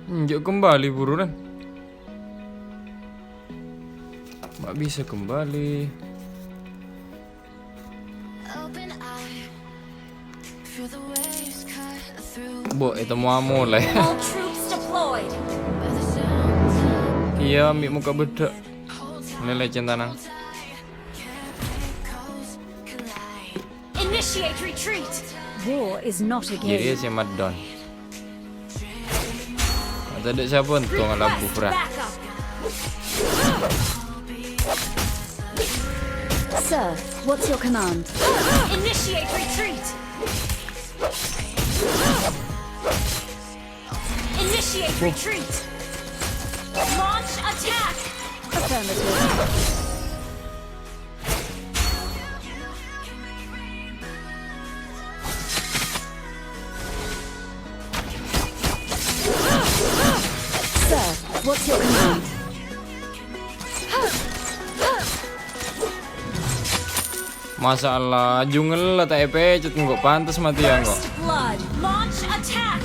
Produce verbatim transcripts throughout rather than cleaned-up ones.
Enjâ' kembali buru, Ren. Ma' bisa kembali. Bo, ètemmo amolè. All troops deployed. Iyâ, mè' mokka' beddhâ'. Lèlè, Cèntanang. Initiate retreat. War is not a game. Jârèya sè maddon. Tadâ' sapa ènto ngalabu, Fra. Sir, what's your command? Initiate retreat. Initiate retreat. Launch attack. Affirmative. Sir, what's your command? Masya Allah, jungle la ta' èpècot, engko' pantes matèya, engko'. First blood. Launch attack.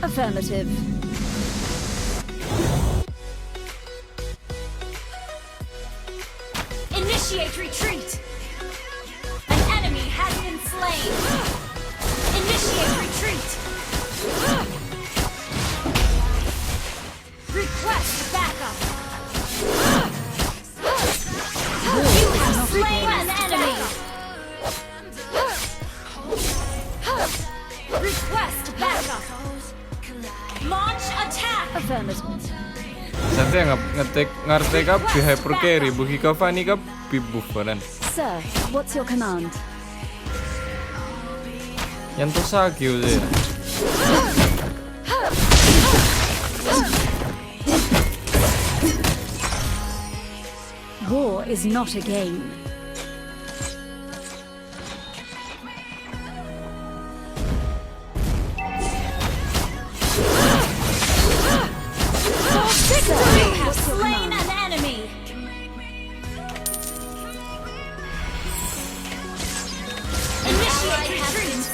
Affirmative. Initiate retreat. An enemy has been slain. Initiate retreat. Request backup. You have slain an enemy. Request backup. Launch attack. Affirmative. Santai, ngap-, ngetik, ngartè kabbhi hyper carry, Bu Hikafani kabbhi buff-an. Sir, what's your command? Nyantosaghi, Uzair. War is not a game. For victory! You have slain an enemy! Initiate retreat!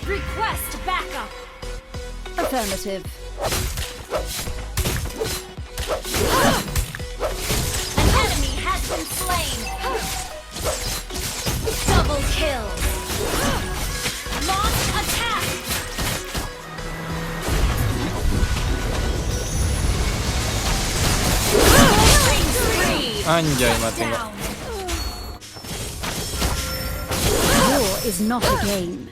Request backup! Affirmative. An enemy has been slain. Double kill. Launch attack. Killing spree. Anjay, mati, Mbak. Down. War is not a game.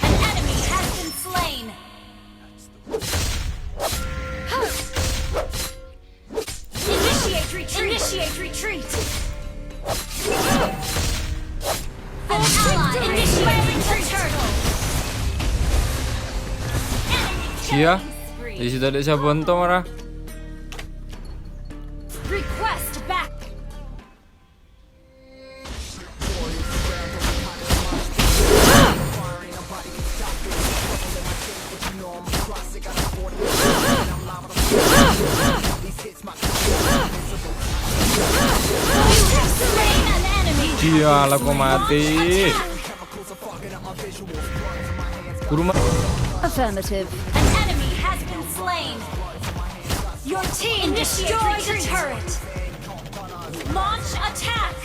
An enemy has been slain. Initiate retreat. Initiate retreat. An ally initiating the turtle. Enemy killing spree. Iyâ. Di situ ada siapa, Anto, marah? Request back. Iyâ, la kok mati. Kuruma. Affirmative. An enemy has been slain. Your team destroyed the turret. Launch attack.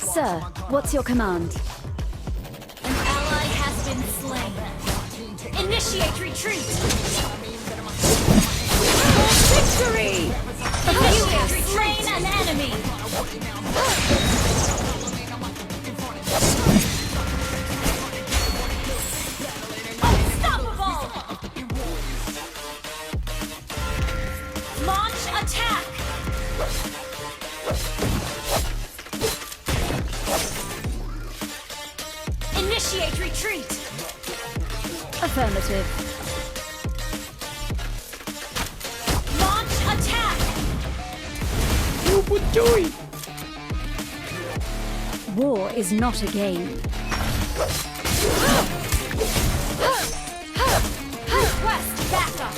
Sir, what's your command? An ally has been slain. Initiate retreat. For victory! You have slain an enemy. Unstoppable! Launch attack! Initiate retreat! Affirmative. Launch attack! Luput, coy! War is not a game. Request backup.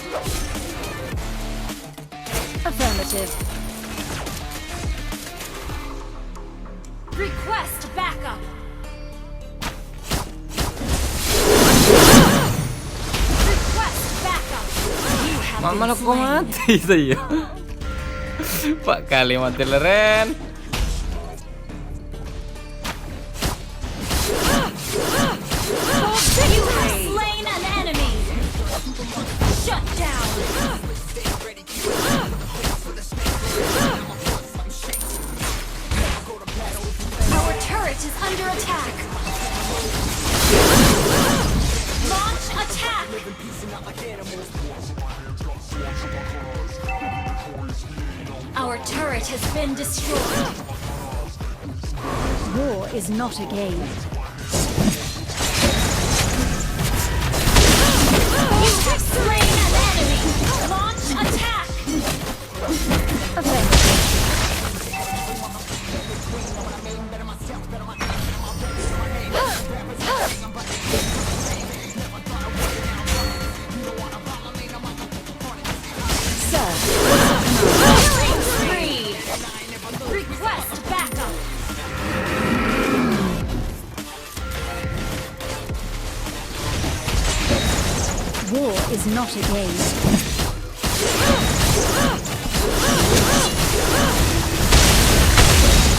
Affirmative. Request backup. Request backup. You have Ma-, been malah kok slain. Mati saya. Empat kali mati leren. You have slain an enemy. Shut down. Our turret is under attack. Launch attack. Our turret has been destroyed. War is not a game. You have slain an enemy. Launch attack. Sir. Killing spree. Request backup. War is not a game.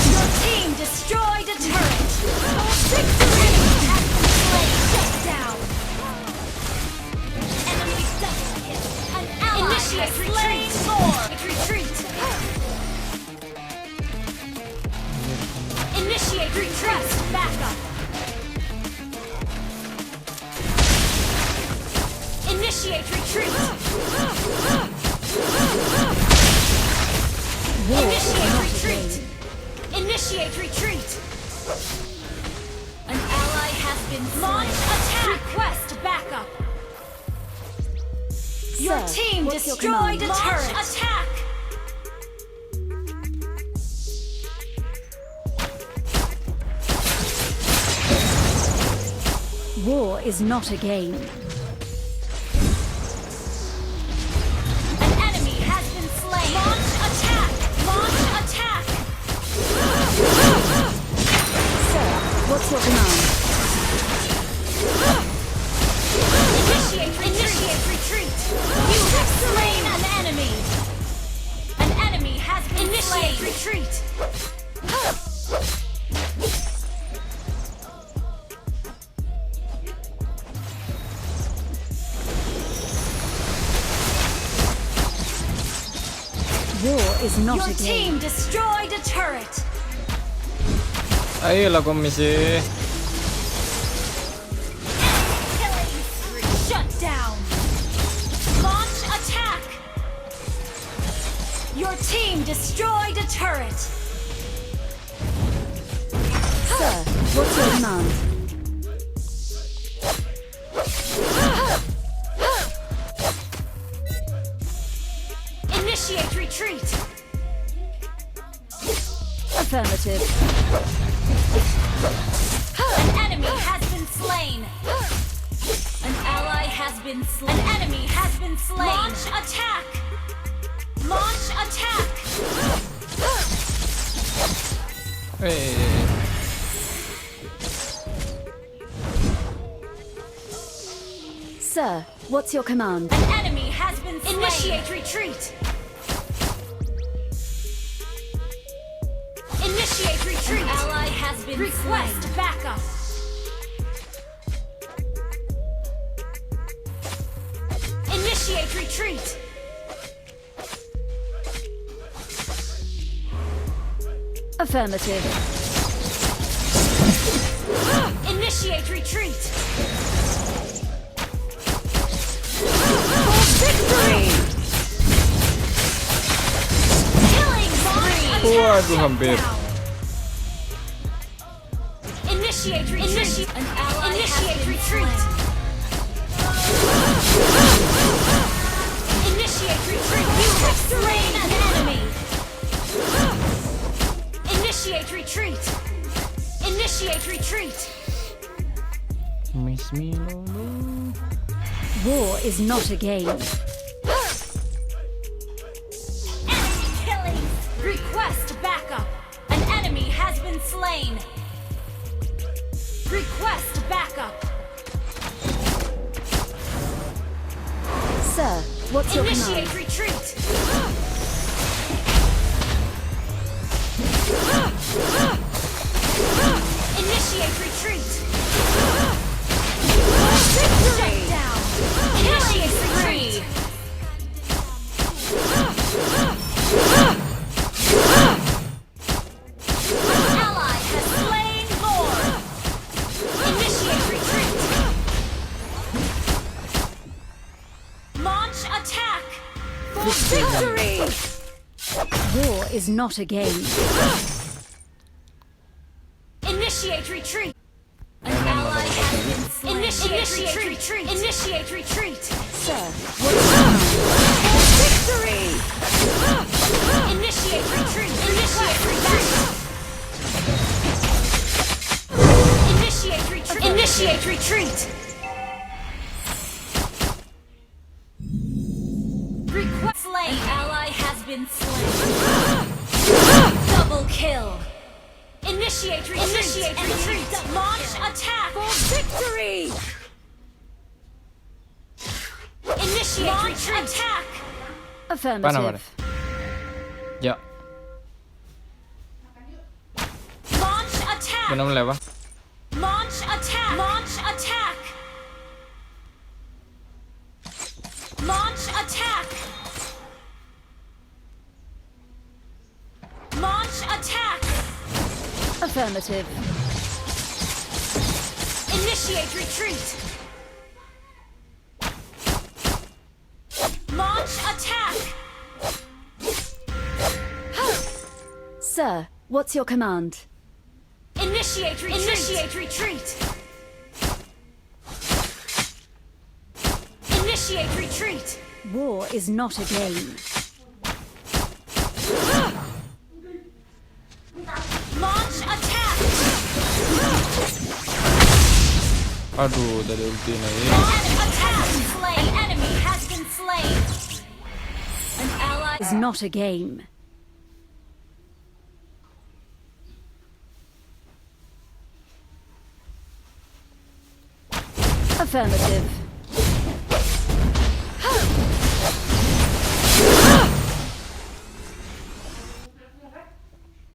Your team destroyed a turret. Victory! Shut down. Enemy double kill. An ally has slain more. Retreat. Initiate retreat. Backup. Initiate retreat. Initiate retreat. Initiate retreat. An ally has been slain. Launch attack. Request backup. Your team destroyed a turret. Launch attack. War is not a game. An enemy has been slain. Launch attack! Launch attack! Sir, what's your command? Initiate retreat! Initiate retreat! You have slain an enemy! An enemy has been slain! Initiate retreat! War is not a game. Your team destroyed a turret. Ayo lah, komisi. Enemy killing spree. Shut down. Launch attack. Your team destroyed a turret. Sir, what's your command? Initiate retreat. Affirmative. An enemy has been slain. An ally has been slain. An enemy has been slain. Launch attack. Launch attack. Hey. Sir, what's your command? An enemy has been slain. Initiate retreat. Initiate retreat. An ally has been slain. Request backup. Initiate retreat. Affirmative. Initiate retreat. For victory! Killing spree! Waduh, hampir. Initiate retreat. Initi-, an ally has been slain. Initiate retreat. Initiate retreat. You have slain an enemy. Initiate retreat. Initiate retreat. Miss me, Lulu. War is not a game. Enemy killing. Request backup. An enemy has been Lane. Request backup. Sir, what's your command? Initiate retreat. Initiate retreat. Victory! Shut down. Killing spree. An ally has slain Lord. Initiate retreat. Launch attack for victory. War is not a game. Initiate retreat. An ally has been slain. Initiate retreat. Initiate retreat. Sir, what's your command? For victory! Initiate retreat. Initiate retreat. Initiate retreat. Initiate retreat. Request slain. An ally has been slain. Double kill. Initiate retreat. Initiate retreat. Launch attack for victory. Initiate retreat. Attack. Affirmative. Apa namanya? Ya. Launch attack. Mana mulai, Pak? Launch attack. Launch attack. Launch attack. Launch attack. Affirmative. Initiate retreat. Launch attack. Sir, what's your command? Initiate retreat. Initiate retreat. Initiate retreat. War is not a game. Launch attack. Aduh, tadi ulti naik. Launch attack. An enemy has been slain. An ally is not a game. Affirmative.